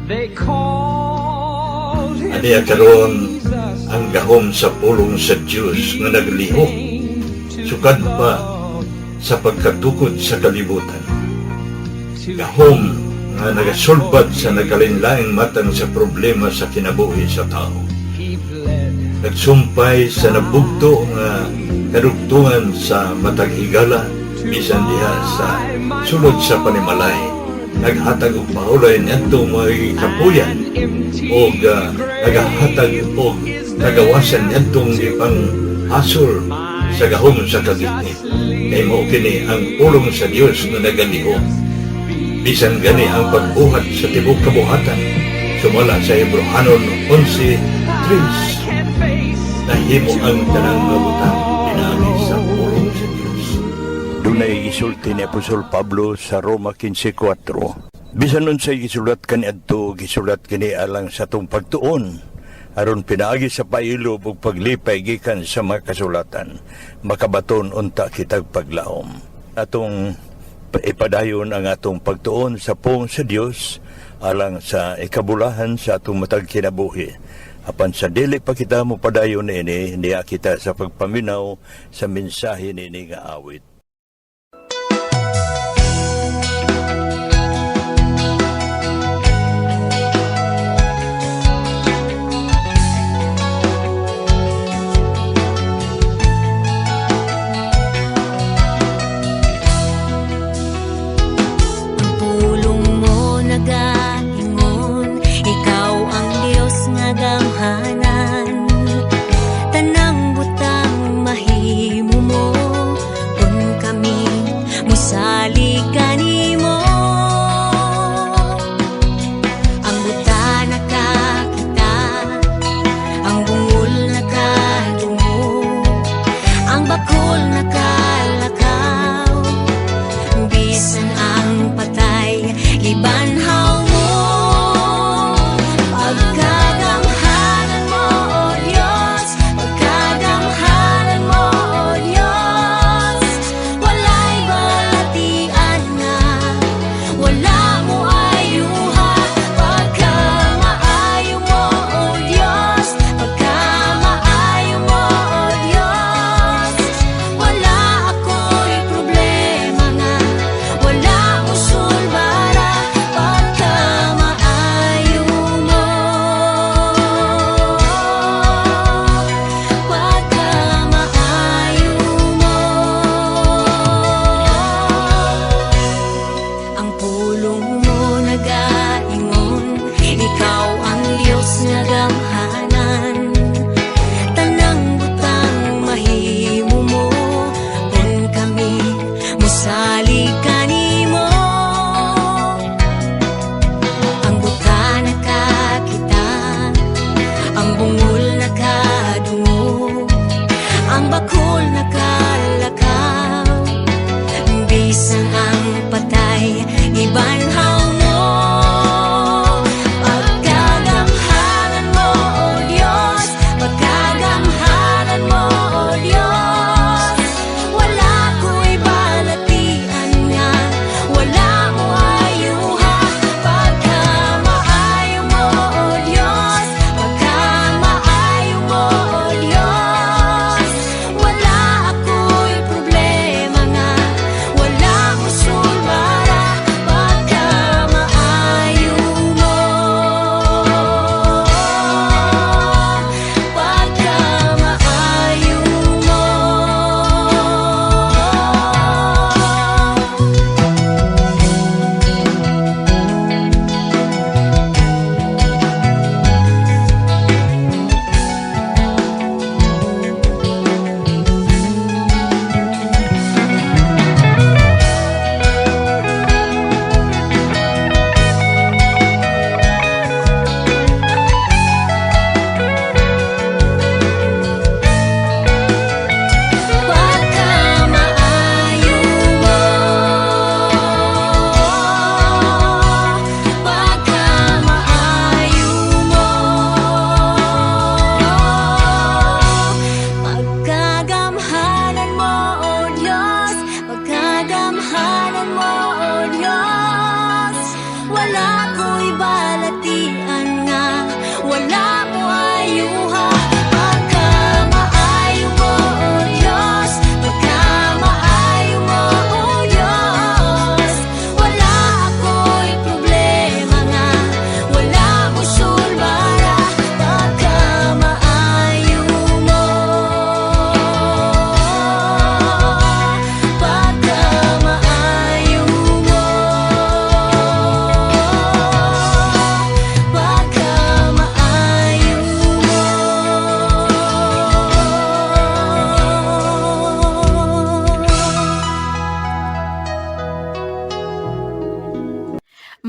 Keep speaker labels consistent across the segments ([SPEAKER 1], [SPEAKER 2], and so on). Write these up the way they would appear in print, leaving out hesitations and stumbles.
[SPEAKER 1] They called him
[SPEAKER 2] Aniya karon
[SPEAKER 1] Jesus.
[SPEAKER 2] Ang gahom sa pulong sa Dios nga naglihok sukad pa sa pagkatukod sa kalibutan. Gahom nga nagasulbad sa nagkalainlaing matang sa problema sa kinabuhi sa tao.
[SPEAKER 1] He bled.
[SPEAKER 2] Nagsumpay sa nabugto nga kadugtungan sa matag higala bisan diha sa sulod sa panimalay. Naghatag og pahulay niadto mga kapuyan og nagahatag og kagawasan niadtong gipang hasol sa gahom sa kagitnit. Kay mao kini ang pulong sa Dios nga nagalihok. Bisan gani ang pagbuhat sa tibuok kabuhatan, sumala sa Hebrohanon 11:3,
[SPEAKER 1] Can face
[SPEAKER 2] nahimo ang tanang mga butang pinaagi sa pulong sa Dios. Dunay gisulti ni Apostol Pablo sa Roma 15:4. Bisan unsay gisulat kaniadto, gisulat kini alang sa atong pagtuon aron pinaagi sa pailob ug paglipay gikan sa mga kasulatan, makabaton unta kitag paglaom. Atong ipadayon ang atong pagtuon sa pulong sa Dios alang sa ikabulahan sa atong matag kinabuhi. Apan sa dili pa kita mopadayon niini, niya kita sa pagpaminaw sa mensahe niini nga awit.
[SPEAKER 3] Ang pulong mo nagaingon, ikaw ang Dios nga gamhanan. Tanang butang mahimo mo. Kung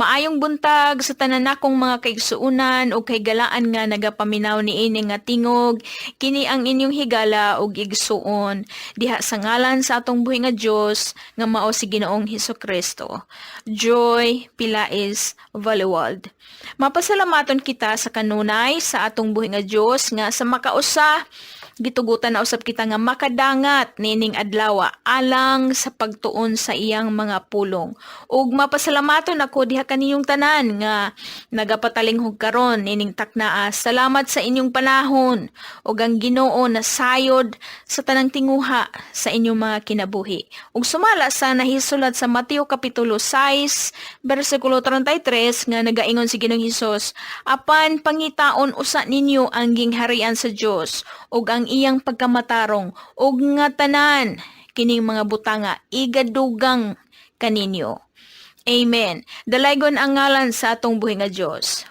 [SPEAKER 4] Maayong buntag sa tanan nakong mga kaigsuonan ug kahigalaan nga nagapaminaw niini nga tingog. Kini ang inyong higala ug igsuon diha sa ngalan sa atong buhi nga Dios nga mao si Ginoong Hesukristo. Joy Pilais Valuwald. Mapasalamaton kita sa kanunay sa atong buhi nga Dios nga sa makausa gitugutan na usab kita nga makadangat niining adlaw alang sa pagtuon sa iyang mga pulong. Ug mapasalamaton ako diha kaninyong tanan nga nagapatalinghog karon niining taknaa. Salamat sa inyong panahon ug ang Ginoo nasayod sa tanang tinguha sa inyong mga kinabuhi. Ug sumala sa nahisulat sa Mateo kapitulo 6 bersikulo 33 nga nagaingon si Ginoong Hesus, "Apan pangitaon usa ninyo ang gingharian sa Dios ug ang iyang pagkamatarong, ug nga tanan kining mga butanga igadugang kaninyo." Amen. Dalaygon ang ngalan sa atong buhi nga Dios.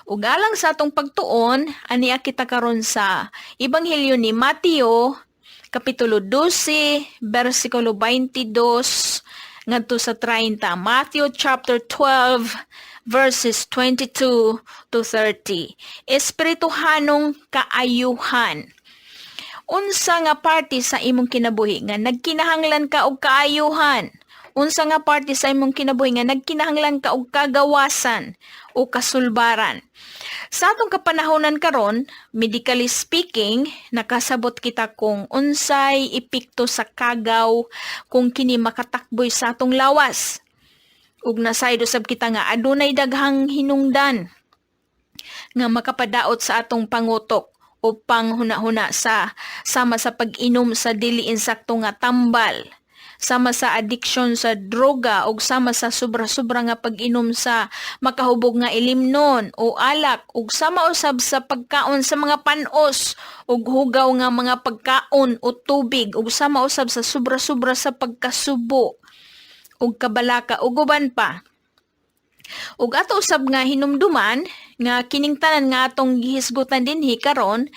[SPEAKER 4] Ug alang sa atong pagtuon, ania kita karon sa Ebanghelyo ni Mateo kapitulo 12 bersikulo 22 ngadto sa 30. Matthew chapter 12 verses 22 to 30. Espirituhanong kaayuhan. Unsa nga parte sa imong kinabuhi nga nagkinahanglan ka og kaayuhan? Unsa nga parte sa imong kinabuhi nga nagkinahanglan ka og kagawasan o kasulbaran? Sa atong kapanahonan karon, medically speaking, nakasabot kita kung unsay epekto sa kagaw kung kini makatakboy sa atong lawas. Ug nasayod usab kita nga adunay daghang hinungdan nga makapadaot sa atong pangutok o panghuna-huna sa sama sa pag-inom sa dili insakto nga tambal, sama sa addiction sa droga ug sama sa sobra-sobra nga pag-inom sa makahubog nga ilimnon o alak ug sama usab sa pagkaon sa mga panos ug hugaw nga mga pagkaon o tubig ug sama usab sa sobra-sobra sa pagkasubo ug kabalaka ug uban pa. Ug ato usab nga hinumduman nga kining tanan nga atong gihisgutan dinhi karon,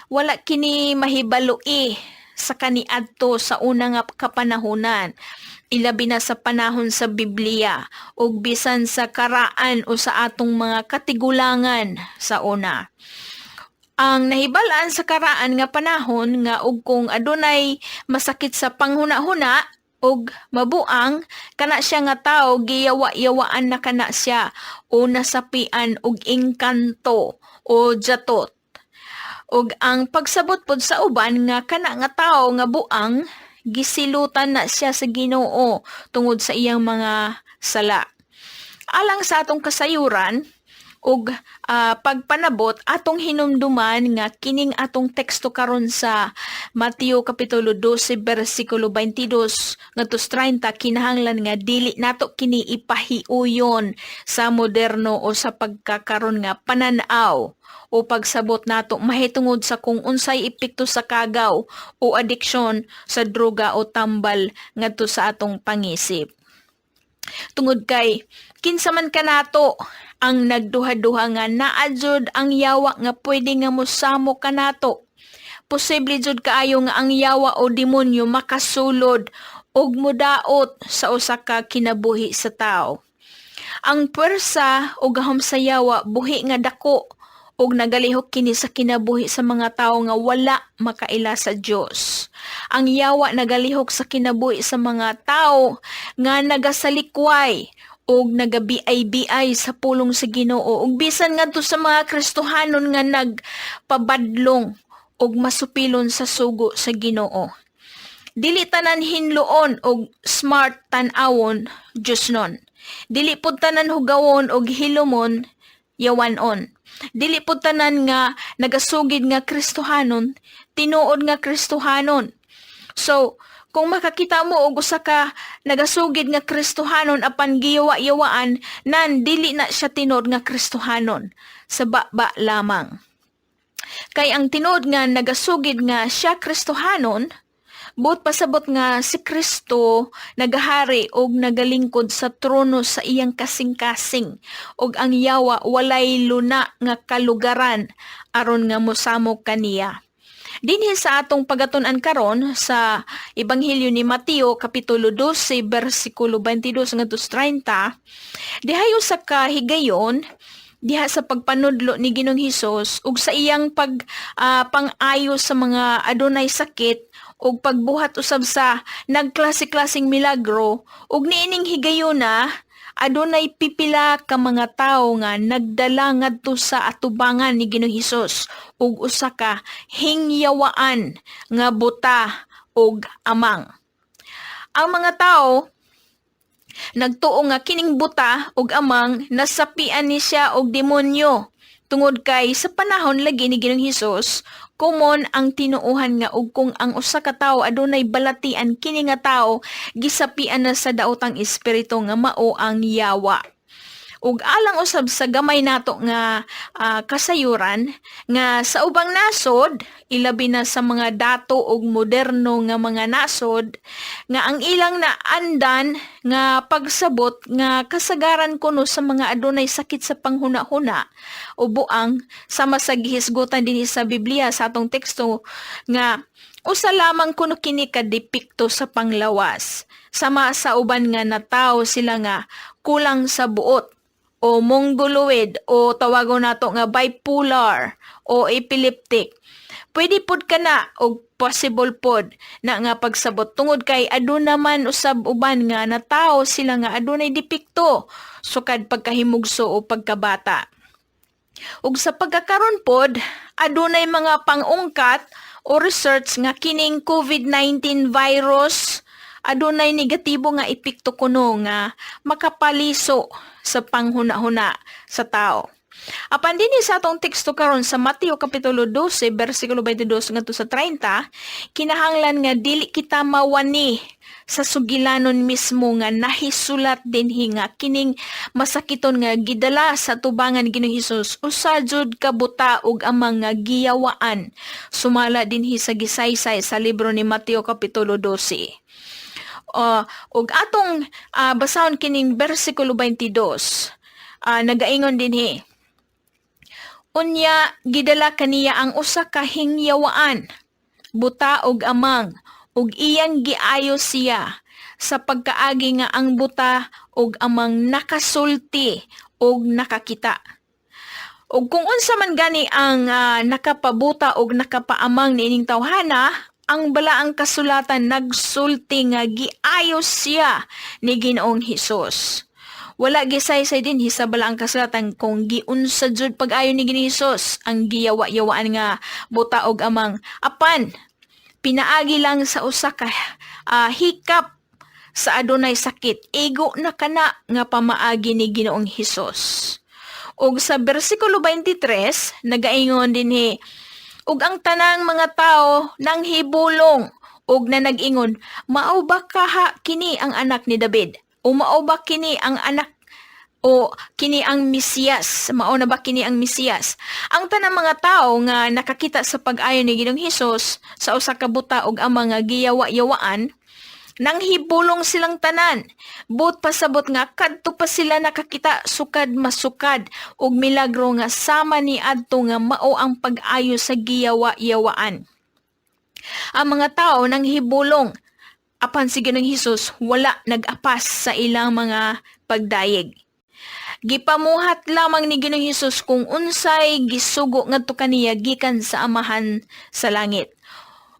[SPEAKER 4] wala kini mahibaloi sa kaniadto sa una nga kapanahonan, ilabi na sa panahon sa Biblia ug bisan sa karaan o sa atong mga katigulangan sa una. Ang nahibal-an sa karaan nga panahon nga og kung adunay masakit sa panghuna-huna og mabuang, kana siya nga tawo giyawa-yawaan na kana siya o nasapian og engkanto o jatot. Ug ang pagsabot pod sa uban nga kana nga tawo nga buang, gisilutan na siya sa Ginoo tungod sa iyang mga sala. Alang sa atong kasayuran ug pagpanabot, atong hinumduman nga kining atong teksto karon sa Mateo kapitulo 12 bersikulo 22 ngadto 30, kinahanglan nga dili nato kini ipahiuyon sa moderno o sa pagkakaron nga pananaw o pagsabot nato mahitungod sa kung unsay epekto sa kagaw o adiksyon sa droga o tambal ngadto sa atong pangisip. Tungod kay kinsa man kanato ang nagduha-duha nga naa jud ang yawa nga pwede nga mosamo kanato. Posible jud kaayo nga ang yawa o demonyo makasulod og mudaot sa usa ka kinabuhi sa tao. Ang pwersa o gahom sa yawa buhi nga dako ug nagalihok kini sa kinabuhi sa mga tawo nga wala makaila sa Dios. Ang yawa nagalihok sa kinabuhi sa mga tawo nga nagasalikway ug nagabiay-biay sa pulong sa Ginoo ug bisan ngadto sa mga Kristohanon nga nagpabadlong ug masupilon sa sugo sa Ginoo. Dili tanan hinloon og smart tan-awon Diyosnon. Dili pud tanan hugawon og hilumon yawanon. Dili pud tanan nga nagasugid nga Kristohanon tinuod nga Kristohanon. So, kung makakita mo og usa ka nagasugid nga Kristohanon apan giyawa-yawaan, nan dili na siya tinuod nga Kristohanon, sa baba lamang. Kay ang tinuod nga nagasugid nga siya Kristohanon, buot pasabot nga si Kristo nagahari og nagalingkod sa trono sa iyang kasing-kasing ug ang yawa walay luna nga kalugaran aron nga mosamo kaniya. Dinhi sa atong pagatun-an karon sa Ebanghelyo ni Mateo kapitulo 12 bersikulo 22 ngadto sa 30, dihay usa ka higayon diha sa pagpanudlo ni Ginoong Hesus ug sa iyang pag pang-ayo sa mga adunay sakit ug pagbuhat usab sa nagklase-klaseng milagro. Ug niining higayona, adunay pipila ka mga tawo nga nagdala ngadto sa atubangan ni Ginoong Hesus ug usa ka hingyawaan nga buta ug amang. Ang mga tawo nagtuo nga kining buta ug amang nasapian ni siya og demonyo, tungod kay sa panahon lagi ni Ginoong Hesus, common ang tinuohan nga og kung ang usa ka tawo adunay balatian, kini nga tawo gisapian na sa daotang espiritu nga mao ang yawa. Ug alang usab sa gamay nato nga kasayuran nga sa ubang nasod, ilabi na sa mga dato ug moderno nga mga nasod, nga ang ilang naandan nga pagsabot nga kasagaran kuno sa mga adunay sakit sa panghuna-huna o buang, sama sa gihisgutan dinhi sa Biblia sa atong teksto, nga usa lamang kuno kini ka depekto sa panglawas, sama sa uban nga natawo sila nga kulang sa buot o mongoloid o tawagon nato nga bipolar o epileptic. Pwede pod kana og possible pod na nga pagsabot, tungod kay aduna man usab uban nga natawo sila nga adunay depekto sukad pagkahimugso o pagkabata. Ug sa pagkakaron pod, adunay mga pangungkat o research nga kining COVID-19 virus adunay negatibo nga epekto kuno nga makapaliso sa panghuna-huna sa tao. Apan dinhi sa atong teksto karon sa Mateo kapitulo 12 bersikulo 22 ngadto sa 30, kinahanglan nga dili kita mawani sa sugilanon mismo nga nahisulat dinhi nga kining masakiton nga gidala sa tubangan ni Ginoong Hesus usa jud ka buta ug amang nga giyawaan, sumala dinhi sa gisaysay sa libro ni Mateo kapitulo 12. Ug atong basahon kining bersikulo 22. Nagaingon dinhi: "Unya gidala kaniya ang usa ka hingyawaan, buta og amang, ug iyang giayo siya sa pagkaagi nga ang buta og amang nakasulti og nakakita." Ug kung unsa man gani ang nakapabuta og nakapaamang niining tawhana, ang balaang kasulatan nagsulti nga giayo siya ni Ginoong Hesus. Wala gisaysay dinhi sa balaang kasulatan kung giunsa jud pag-ayo ni Ginoong Hesus ang giyawa-yawaan nga buta og amang. Apan pinaagi lang sa usa ka hikap sa adunay sakit, igo na kana nga pamaagi ni Ginoong Hesus. Ug sa bersikulo 23, nagaingon dinhi: "Ug ang tanang mga tao nang hibulong ug na nag-ingon, 'Mao ba kaha kini ang anak ni David? O mao ba kini ang anak o kini ang Mesiyas? Mao na ba kini ang Mesiyas?'" Ang tanang mga tao nga nakakita sa pag-ayo ni Ginoong Hesus sa usa ka buta og ama nga giyawa-yawaan, nang hibulong silang tanan. Buot pasabot nga kadto pa sila nakakita sukad masukad og milagro nga sama ni adto nga mao ang pag-ayo sa giyawa-yawaan. Ang mga tao nang hibulong, apan si Ginoong Hesus wala nag-apas sa ilang mga pagdayeg. Gipamuhat lamang ni Ginoong Hesus kung unsay gisugo ngadto kaniya gikan sa Amahan sa langit.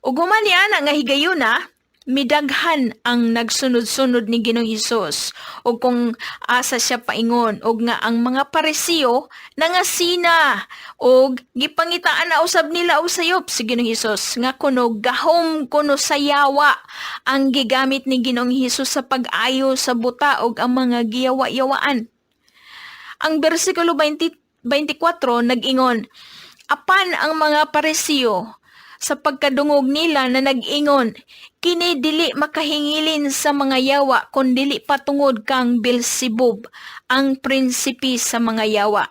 [SPEAKER 4] Ug human niana nga higayuna, midaghan ang nagsunod-sunod ni Ginoong Hesus ug kung asa siya paingon, ug nga ang mga Pariseo nangasina ug gipangitaan na usab nila og sayop si Ginoong Hesus nga kuno gahom kuno sa yawa ang gigamit ni Ginoong Hesus sa pag-ayo sa buta ug ang mga giyawa-yawaan. Ang bersikulo 20, 24 nag-ingon, "Apan ang mga Pariseo sa pagkadungog nila na nag-ingon, 'Kini dili makahingilin sa mga yawa kun dili patungod kang Beelzebub, ang prinsipe sa mga yawa.'"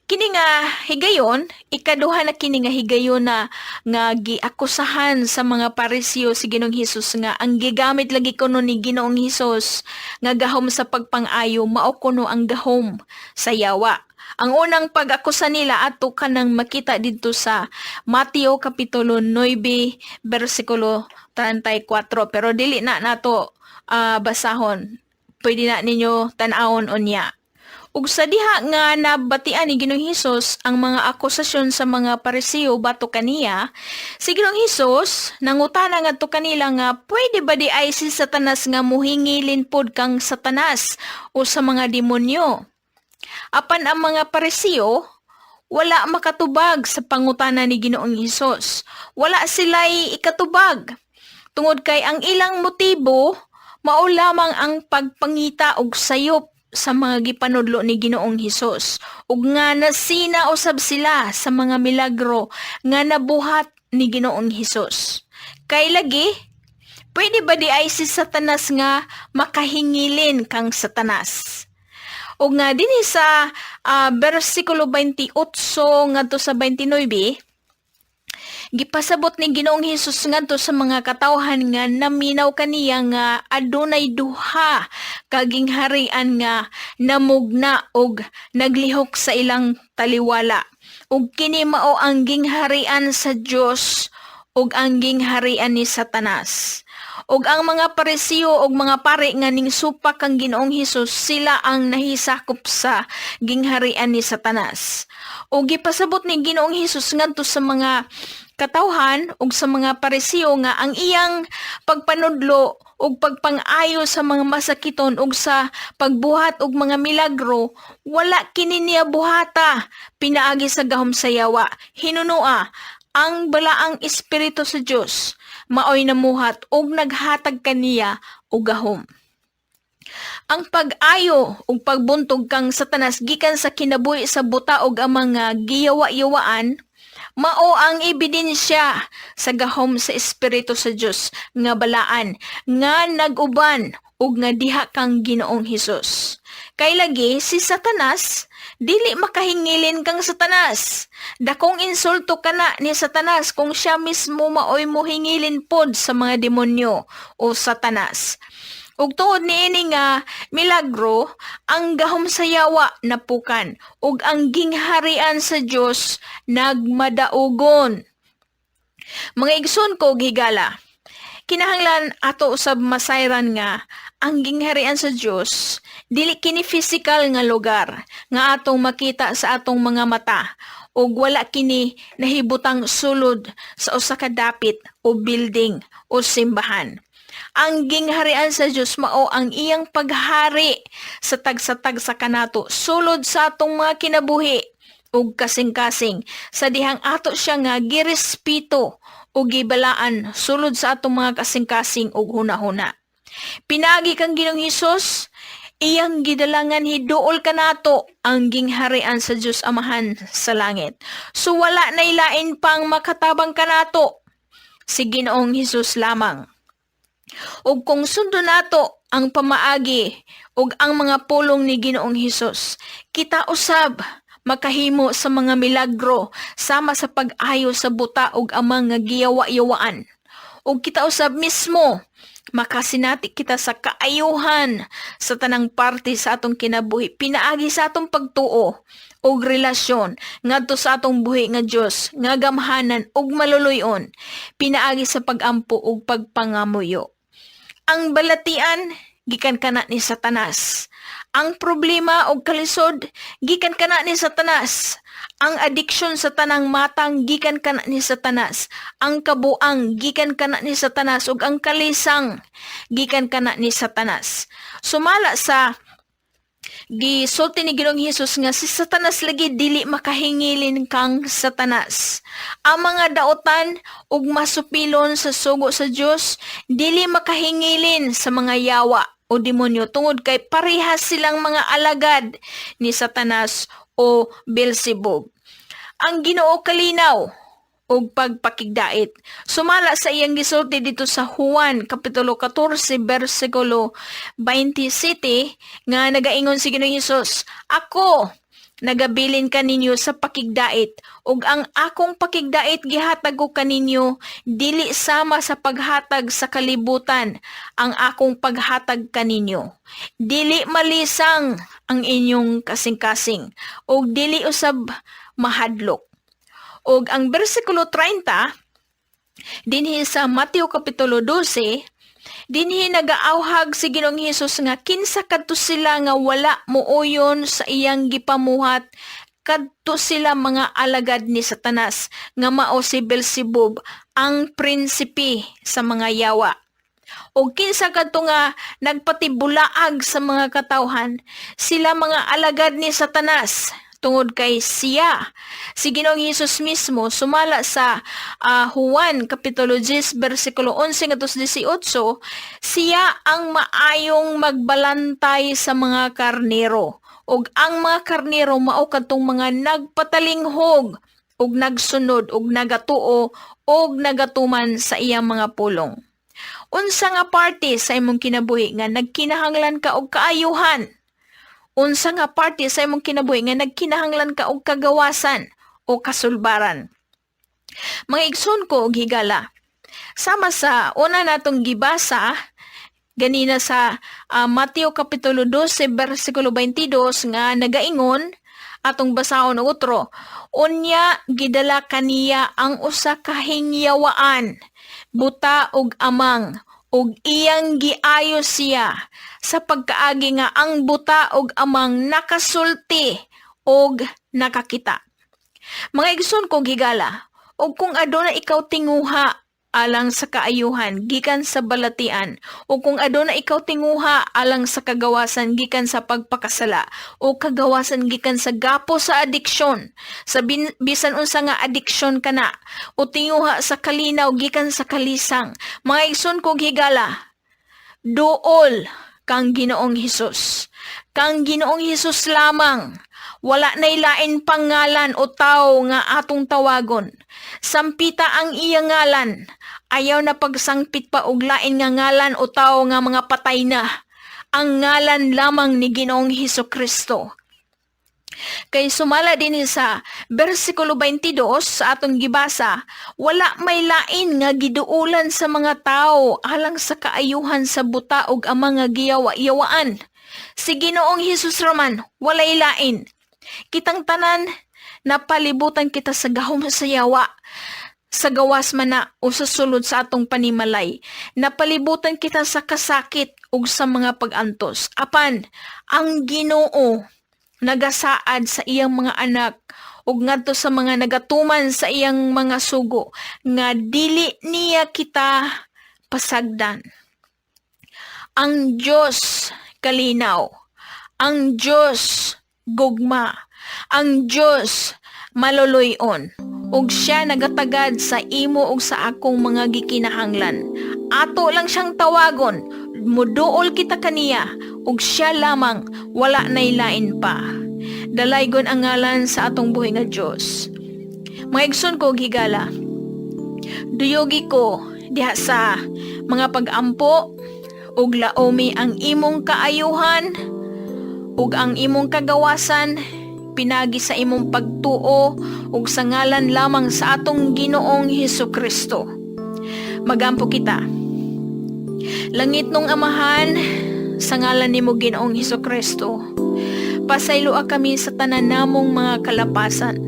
[SPEAKER 4] Kini nga higayon, ikaduha na kini nga higayon na nga giakusahan sa mga Pariseo si Ginoong Hesus nga ang gigamit lagi kuno ni Ginoong Hesus nga gahom sa pagpang-ayo mao kuno ang gahom sa yawa. Ang unang pag-akusa nila ato kanang makita didto sa Mateo kapitulo 9 bersikulo 34, pero dili na nato basahon. Pwede na ninyo tan-awon unya. Ug sa diha nga nabatian ni Ginoong Hesus ang mga akusasyon sa mga Pariseo batok kaniya, si Ginoong Hesus nangutana ngadto kanila nga pwede ba di ay si Satanas nga muhingilin pod kang Satanas o sa mga demonyo. Apan ang mga Pariseo wala makatubag sa pangutana ni Ginoong Hesus. Wala sila'y ikatubag. Tungod kay ang ilang motibo mao lamang ang pagpangita og sayop sa mga gipanudlo ni Ginoong Hesus ug nga nasina usab sila sa mga milagro nga nabuhat ni Ginoong Hesus. Kay lagi, pwede ba di ay si Satanas nga makahingilin kang Satanas? Ug nga dinhi sa bersikulo 28 ngadto sa 29, gipasabot ni Ginoong Hesus ngadto sa mga katawhan nga naminaw kaniya nga adunay duha ka gingharian nga namugna og naglihok sa ilang taliwala. Ug kini mao ang gingharian sa Dios ug ang gingharian ni Satanas. Ug ang mga Pariseo ug mga pari nga ning supak kang Ginoong Hesus, sila ang nahisakop sa gingharian ni Satanas. Ug gipasabot ni Ginoong Hesus ngadto sa mga katawhan ug sa mga Pariseo nga ang iyang pagpanudlo ug pagpang-ayo sa mga masakiton ug sa pagbuhat og mga milagro, wala kini niya buhata pinaagi sa gahom sa yawa. Hinunua, ang balaang espiritu sa Dios maoy namuhat ug naghatag kaniya og gahom. Ang pag-ayo ug pagbuntog kang Satanas gikan sa kinabuhi sa buta og ang mga giyawa-yawaan mao ang ebidensya sa gahom sa espiritu sa Dios nga balaan nga nag-uban ug nga diha kang Ginoong Hesus. Kay lagi, si Satanas dili makahingilin kang Satanas. Dakong insulto kana ni Satanas kung siya mismo maoy mohingilin pod sa mga demonyo o Satanas. Ug tuod niini nga milagro, ang gahom sa yawa napukan ug ang gingharian sa Dios nagmadaugon. Mga igsoon ko higala, kinahanglan ato usab masayran nga ang gingharian sa Dios dili kini physical nga lugar nga atong makita sa atong mga mata ug wala kini nahibutang sulod sa usa ka dapit o building o simbahan. Ang gingharian sa Dios mao ang iyang paghari sa tagsa-tagsa kanato sulod sa atong mga kinabuhi ug kasing-kasing sa dihang ato siya nga girespeto ug gibalaan sulod sa atong mga kasing-kasing ug hunahuna. Pinaagi kang Ginoong Hesus, iyang gidalangan hiduol kanato ang gingharian sa Dios Amahan sa langit. So wala na ilain pang makatabang kanato, si Ginoong Hesus lamang. Ug kung sundon nato ang pamaagi ug ang mga pulong ni Ginoong Hesus, kita usab makahimo sa mga milagro sama sa pag-ayo sa buta ug amang nga giyawa-yawaan. Ug kita usab mismo makasinati kita sa kaayuhan sa tanang parte sa atong kinabuhi pinaagi sa atong pagtuo ug relasyon ngadto sa atong buhi nga Dios nga gamhanan ug maluluy-on pinaagi sa pagampo ug pagpangamuyo. Ang balatian gikan kana ni Satanas. Ang problema og kalisod gikan kana ni Satanas. Ang addiction sa tanang matang gikan kana ni Satanas. Ang kabuang gikan kana ni Satanas ug ang kalisang gikan kana ni Satanas. Sumala sa gisulti ni Ginoong Hesus nga si Satanas lagi dili makahingilin kang Satanas. Ang mga daotan ug masupilon sa sugo sa Dios dili makahingilin sa mga yawa o demonyo tungod kay parehas silang mga alagad ni Satanas o Beelzebub. Ang Ginoo kalinaw ug pagpakigdait. Sumala sa iyang gisulti dito sa Juan kapitulo 14 bersikulo 27 nga nagaingon si Ginoong Hesus, "Ako Nagabilin kaninyo sa pakigdait, ug ang akong pakigdait gihatag ko kaninyo dili sama sa paghatag sa kalibutan ang akong paghatag kaninyo. Dili malisang ang inyong kasing-kasing ug dili usab mahadlok. Ug ang bersikulo 30 dinhi sa Mateo kapitulo 12, dinhi nagaawhag si Ginoong Hesus nga kinsa kadto sila nga wala muuyon sa iyang gipamuhat, kadto sila mga alagad ni Satanas nga mao si Beelzebub, ang prinsipe sa mga yawa. O kinsa kadto nga nagpatibulaag sa mga katawhan, sila mga alagad ni Satanas, tungod kay siya, si Ginoong Hesus mismo, sumala sa Juan kapitulo 10 bersikulo 11 ngadto sa 18, siya ang maayong magbalantay sa mga karnero, ug ang mga karnero mao kadtong mga nagpatalinghog ug nagsunod ug nagatuo ug nagatuman sa iyang mga pulong. Unsa nga parte sa imong kinabuhi nga nagkinahanglan ka og kaayuhan? Unsa nga parte sa imong kinabuhi nga nagkinahanglan ka og kagawasan o kasulbaran? Mga igsoon ko og higala, sama sa una natong gibasa ganina sa Mateo kapitulo 12 bersikulo 22 nga nagaingon, atong basahon og otro: "Unya gidala kaniya ang usa ka hingyawaan, buta og amang, ug iyang giayo siya sa pagkaagi nga ang buta og amang nakasulti og nakakita." Mga igsoon kong higala, ug kung aduna ikaw tinguha alang sa kaayuhan gikan sa balatian, o kung aduna ikaw tinguha alang sa kagawasan gikan sa pagpakasala o kagawasan gikan sa gapo sa adiksyon, sa bisan unsa nga adiksyon kana, o tinguha sa kalinaw gikan sa kalisang, mga igsoon kong higala, duol kang Ginoong Hesus. Kang Ginoong Hesus lamang. Wala nay lain pangalan o tao nga atong tawagon. Sampita ang iya ngalan. Ayaw na pagsangpit pa og lain nga ngalan o tao nga mga patay na. Ang ngalan lamang ni Ginoong Hesus Kristo. Kay sumala din sa bersikulo 22 sa atong gibasa, wala may lain nga giduulan sa mga tao alang sa kaayuhan sa buta og amang nga giyawa-yawaan. Si Ginoong Hesus raman, walay lain. Kitang tanan, napalibutan kita sa gahom sa yawa, sa gawas man na o sa sulod sa atong panimalay. Napalibutan kita sa kasakit ug sa mga pag-antos. Apan, ang Ginoo nagasaad sa iyang mga anak ug ngadto sa mga nagatuman sa iyang mga sugo nga dili niya kita pasagdan. Ang Diyos kalinaw, ang Diyos gugma, ang Diyos maluluy-on, ug siya nagatagad sa imo ug sa akong mga gikinahanglan. Ato lang siyang tawagon, muduol kita kaniya, ug siya lamang, wala nay lain pa. Dalaygon ang ngalan sa atong buhi nga Dios. Mga igsoon ko higala, duyogi ko diha sa mga pag-ampo ug laomi ang imong kaayuhan ug ang imong kagawasan pinagi sa imong pagtuo ug sa ngalan lamang sa atong Ginoong Hesus Kristo. Magampo kita. Langitnong Amahan, sa ngalan nimo Ginoong Hesus Kristo, pasayloa kami sa tanan namong mga kalapasan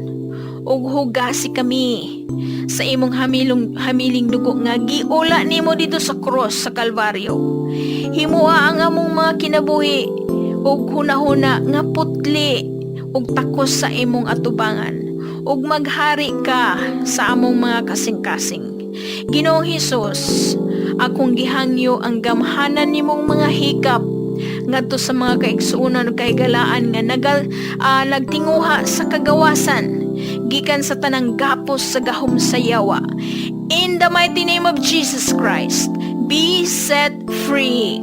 [SPEAKER 4] ug hugasi kami sa imong hamiling dugo nga giula nimo dito sa cross sa Kalbaryo. Himua ang among mga kinabuhi ug hunahuna nga putli ug takos sa imong atubangan, ug maghari ka sa among mga kasing-kasing. Ginoong Hesus, akong gihangyo ang gamhanan nimong mga hikap ngadto sa mga kaigsuonan ug kahigalaan nga nagtinguha sa kagawasan gikan sa tanang gapos sa gahom sa yawa. In the mighty name of Jesus Christ, be set free.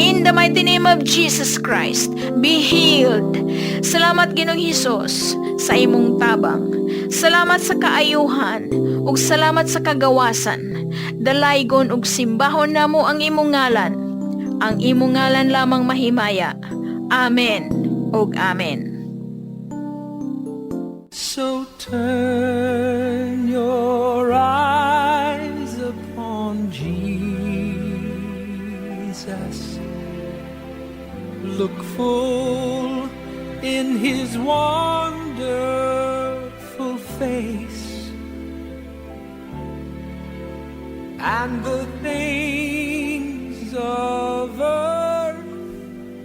[SPEAKER 4] In the mighty name of Jesus Christ, be healed. Salamat, Ginoong Hesus, sa imong tabang. Salamat sa kaayuhan ug salamat sa kagawasan. Dalaygon ug simbahon namo ang imong ngalan. Ang imong ngalan lamang mahimaya. Amen ug amen.
[SPEAKER 1] So turn your eyes upon Jesus. Look full in his wonderful face, and the things of earth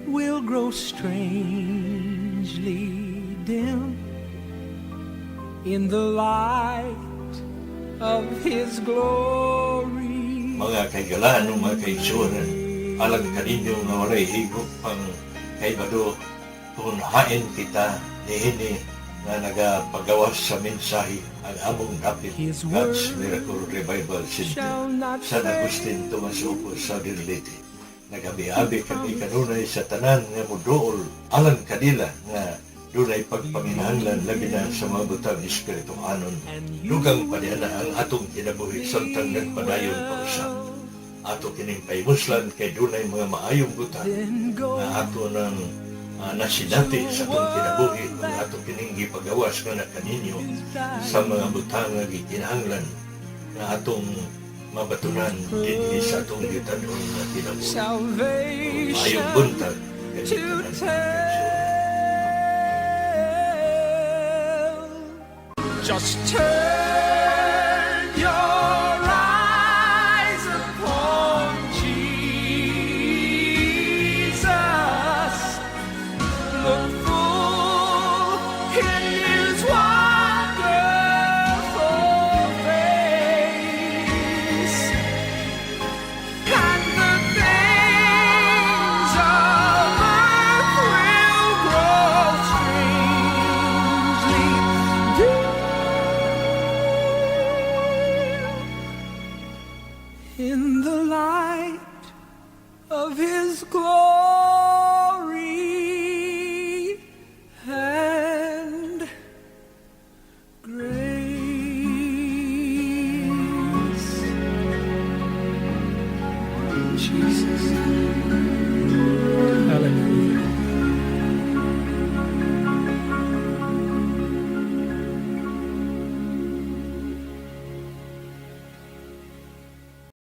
[SPEAKER 1] will grow strangely dim in the light of his glory.
[SPEAKER 2] Mga kahigalaan o mga kaigsuonan, alang kaninyo nga walay higop pang kaibado kung hain kita niini nga nagapagawas sa mensahe, ang among dapit
[SPEAKER 1] His
[SPEAKER 2] God's
[SPEAKER 1] word
[SPEAKER 2] Miracle Revival Center,
[SPEAKER 1] shall not
[SPEAKER 2] San Agustin, Tomas Opo, Southern Leyte. Nagabi-abi kami kanunay sa tanan nga muduol alang kanila nga dunay pagpanginahanglan, labi na sa mga butang espirituhanon. Dugang pa niya na ang atong kinabuhi samtang nagpadayon pa usab. Ato kining pahimuslan kay dunay mga maayong butang
[SPEAKER 1] Then go
[SPEAKER 2] nga ato ng nasinati sa atong kinabuhi kung ato kining gipagawas nga na kaninyo sa mga butang nga gikinahanglan nga atong mabatunan dinhi sa atong gitanon nga kinabuhi.
[SPEAKER 1] Salvation
[SPEAKER 2] Maayong buntag
[SPEAKER 1] to
[SPEAKER 2] kaning tanan.
[SPEAKER 1] Tell. Just turn your eyes upon Jesus. Look full in